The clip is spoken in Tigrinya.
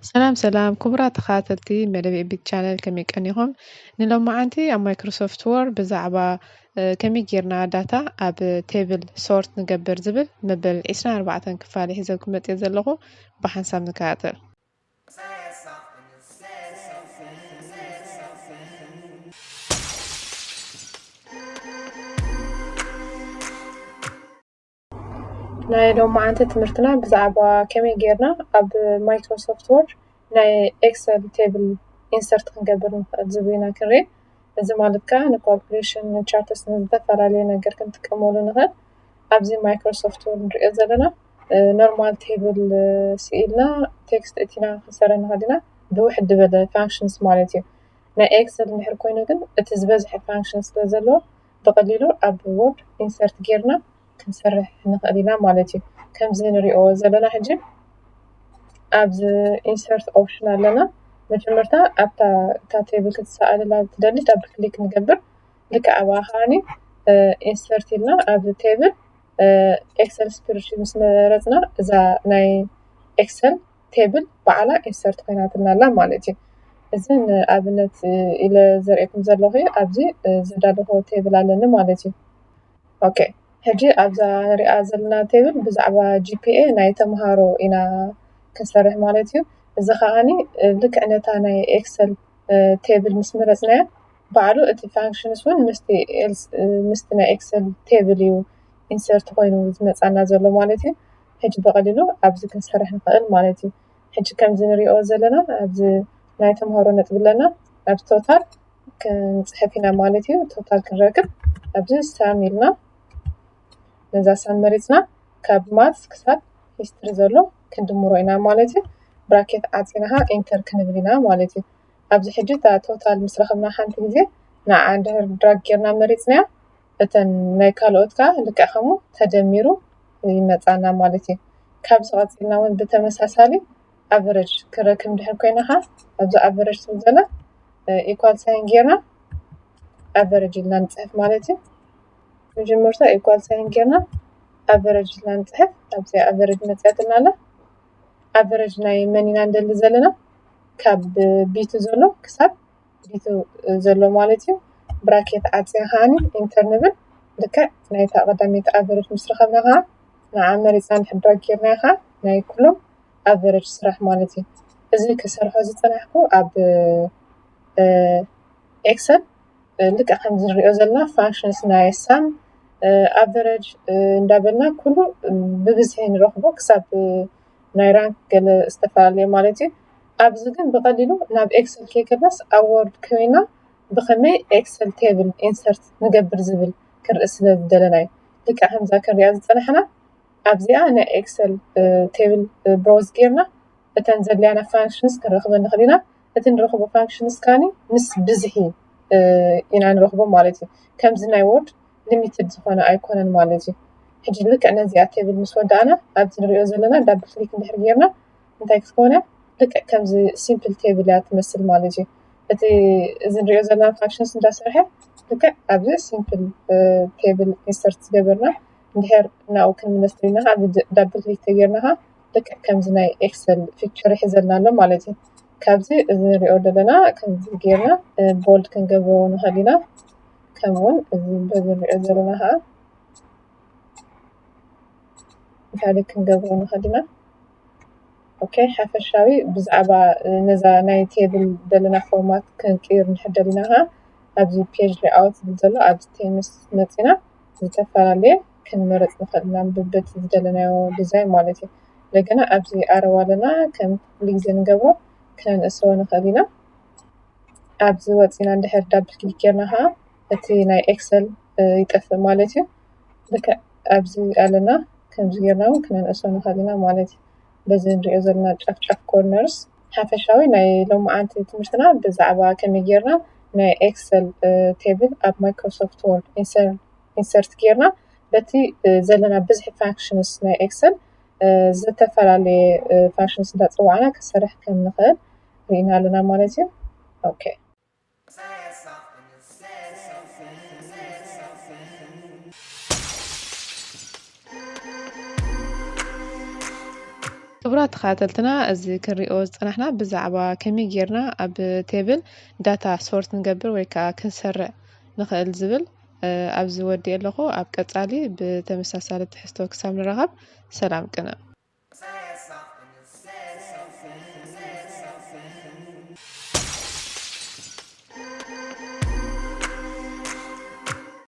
ሰላም ሰላም ክቡራት ተኸታተልቲ መደብ ኤቢት ቻነል፣ ከመይ ቀኒኹም? ንሎማዓንቲ ኣብ ማይክሮሶፍት ወርድ ብዛዕባ ከመይ ጌርና ዳታ ኣብ ቴብል ሶርት ንገብር ዝብል መበል ዕስራን ኣርባዕተን ክፋል ሒዘልኩም መፅየ ዘለኹ። ብሓንሳብ ንከታተል። ናይ ሎማዓንቲ ትምህርትና ብዛዕባ ከመይ ጌርና ኣብ ማይክሮሶፍት ወርድ ናይ ኤክሰል ቴብል ኢንሰርት ክንገብር ንኽእል ዝብል ኢና ክንርኢ። እዚ ማለት ከዓ ንኳልኩሌሽን፣ ንቻርትስ፣ ንዝተፈላለየ ነገር ክንጥቀመሉ ንኽእል። ኣብዚ ማይክሮሶፍት ወርድ ንሪኦ ዘለና ኖርማል ቴብል ስኢልና ቴክስት እቲና ክንሰርሕ ንኽእል ኢና፣ ብውሕድ ዝበለ ፋንክሽንስ ማለት እዩ። ናይ ኤክሰል እንድሕር ኮይኑ ግን እቲ ዝበዝሐ ፋንክሽን ስለ ዘለዎ ብቐሊሉ ኣብ ወርድ ኢንሰርት ጌርና ክንሰርሕ ንኽእል ኢና ማለት እዩ። ከምዚ ንሪኦ ዘለና ሕጂ ኣብዚ ኢንሰርት ኦፕሽን ኣለና። መጀመርታ ኣብታ እታ ቴብል ክትሰኣለላ ትደሊ ዳብል ክሊክ ንገብር። ልክዕ ኣብኣ ከዓኒ ኢንሰርት ኢልና ኣብዚ ቴብል ኤክሰል ስፕሪድሺት ምስ መረፅና እዛ ናይ ኤክሰል ቴብል ባዕላ ኢንሰርት ኮይናትና ኣላ ማለት እዩ። እዚ ንኣብነት ኢለ ዘርእየኩም ዘለኹ ኣብዚ ዘዳለኹ ቴብል ኣለኒ ማለት እዩ። ኦኬ፣ ሕጂ ኣብዛ ንሪኣ ዘለና ቴብል ብዛዕባ ጂ ፒ ኤ ናይ ተምሃሮ ኢና ክንሰርሕ ማለት እዩ። እዚ ከዓኒ ልክዕ ነታ ናይ ኤክሰል ቴብል ምስ መረፅናያ ባዕሉ እቲ ፋንክሽንስ እውን ምስቲ ኤልስ ምስቲ ናይ ኤክሰል ቴብል እዩ ኢንሰርት ኮይኑ ዝመፃና ዘሎ ማለት እዩ። ሕጂ ብቐሊሉ ኣብዚ ክንሰርሕ ንኽእል ማለት እዩ። ሕጂ ከምዚ ንሪኦ ዘለና ኣብዚ ናይ ተምሃሮ ነጥቢ ኣለና። ኣብ ቶታል ክንፅሕፍ ኢና ማለት እዩ። ቶታል ክንረክብ ኣብዚ ሳም ኢልና ነዛ ሳም መሪፅና ካብ ማትስ ክሳብ ሂስትሪ ዘሎ ክንድምሮ ኢና ማለት እዩ። ብራኬት ዓፂና ከዓ ኢንተር ክንብል ኢና ማለት እዩ። ኣብዚ ሕጂ እታ ቶታል ምስ ረኸብና ሓንቲ ግዜ ንዓ እንድሕር ድራግ ጌርና መሪፅናያ እተን ናይ ካልኦት ከዓ ልክዕ ከምኡ ተደሚሩ ይመፃና ማለት እዩ። ካብዚ ቀፂልና እውን ብተመሳሳሊ ኣቨረጅ ክረክብ እንድሕር ኮይና ከዓ ኣብዚ ኣቨረጅ ትብል ዘላ ኢኳል ሳይን ጌርና ኣቨረጅ ኢልና ንፅሕፍ ማለት እዩ። መጀመርታ ኢኳል ሳይን ጌርና ኣቨረጅ ኢልና ንፅሕፍ። ኣብዚ ኣቨረጅ መፅያትና ኣላ። ኣቨረጅ ናይ መን ኢና እንደሊ ዘለና? ካብ ቢቱ ዘሎ ክሳብ ቢቱ ዘሎ ማለት እዩ። ብራኬት ዓፅያ ከዓኒ ኢንተር ንብል። ልክዕ ናይታ ቀዳመይቲ ኣቨረጅ ምስ ረኸብና ከዓ ንዓ መሪፅና እንድሕር ድራግ ጌርናያ ከዓ ናይ ኩሎም ኣቨረጅ ስራሕ ማለት እዩ። እዚ ክሰርሖ ዝፀናሕኩ ኣብ ኤክሰል ልክዕ ከምዚ ንሪኦ ዘለና ፋንክሽንስ ናይ ሳም ኣቨረጅ እንዳበልና ኩሉ ብብዝሒ ንረኽቦ ክሳብ ናይ ራንክ ገለ ዝተፈላለየ ማለት እዩ። ኣብዚ ግን ብቐሊሉ ናብ ኤክሰል ከይከድናስ ኣብ ወርድ ኮይና ብኸመይ ኤክሰል ቴብል ኢንሰርት ንገብር ዝብል ክንርኢ ስለ ዝደለና እዩ። ልክዕ ከምዛ ክንሪኣ ዝፀናሕና ኣብዚኣ ናይ ኤክሰል ቴብል ብሮዝ ጌርና እተን ዘድልያና ፋንክሽንስ ክንረኽበ ንኽእል ኢና። እቲ ንረኽቦ ፋንክሽንስ ካኒ ምስ ብዝሒ ኢና ንረኽቦ ማለት እዩ። ከምዚ ናይ ወርድ ሊሚትድ ዝኾነ ኣይኮነን ማለት እዩ። ሕጂ ልክዕ ነዚኣ ቴብል ምስ ወዳእና ኣብዚ ንሪኦ ዘለና ዳብል ክሊክ እንድሕር ጌርና እንታይ ክትኮነ ልክዕ ከምዚ ሲምፕል ቴብል እያ ትመስል ማለት እዩ። እቲ እዚ ንሪኦ ዘለና ፋንክሽንስ እንዳሰርሐ ልክዕ ኣብዚ ሲምፕል ቴብል ኢንሰርት ዝገበርና እንድሕር ናብኡ ክንምለስ ደሊና ከዓ ዳብል ክሊክ ተጌርና ከዓ ልክዕ ከምዚ ናይ ኤክሰል ፊክቸር ይሕዘልና ኣሎ ማለት እዩ። ካብዚ እዚ ንሪኦ ዘለና ከምዚ ጌርና ቦልድ ክንገብሮ ንኽእል ኢና። ከምኡውን እዚ በዚ ንሪኦ ዘለና ከዓ ኢታሊክ ክንገብሮ ንኽእል ኢና። ኦኬ፣ ሓፈሻዊ ብዛዕባ ነዛ ናይ ቴብል ዘለና ፎርማት ክንቅይር እንድሕር ደሊና ከዓ ኣብዚ ፔጅ ሌኣውት ዝብል ዘሎ ኣብዚ ቴምስ መፂና ዝተፈላለየ ክንመረፅ ንኽእል ኢና ብብቲ ዝደለናዮ ዲዛይን ማለት እዩ። እንደገና ኣብዚ ኣረዋ ኣለና ከም ኩሉ ግዜ ንገብሮ ክነንእሶ ንኽእል ኢና። ኣብዚ ወፂና እንድሕር ዳብል ክሊክ ጌርና ከዓ እቲ ናይ ኤክሰል ይጠፍእ ማለት እዩ። ልክዕ ኣብዚ ኣለና ከምዚ ጌርና እውን ክነንእሶ ንኽእል ኢና ማለት እዩ። በዚ ንሪኦ ዘለና ጫፍ ጫፍ ኮርነርስ ሓፈሻዊ ናይ ሎማዓንቲ ትምህርትና ብዛዕባ ከመይ ጌርና ናይ ኤክሰል ቴብል ኣብ ማይክሮሶፍት ወርድ ኢንሰርት ጌርና በቲ ዘለና ብዝሒ ፋንክሽንስ ናይ ኤክሰል ዝተፈላለየ ፋንክሽንስ እንዳፀዋዕና ክሰርሕ ከም ንኽእል ርኢና ኣለና ማለት እዩ። ኦኬ። ክቡራት ተኸታተልትና፣ እዚ ክንሪኦ ዝጸናሕና ብዛዕባ ከመይ ጌርና ኣብ ቴብል ዳታ ሶርት ንገብር ወይ ከዓ ክንሰርዕ ንኽእል ዝብል፣ እ፣ ኣብዚ ወዲእ ኣለኹ። ኣብ ቀጻሊ ብተመሳሳሊ ትሕዝቶ ክሳብ ንራኸብ፣ ሰላም ቅነ።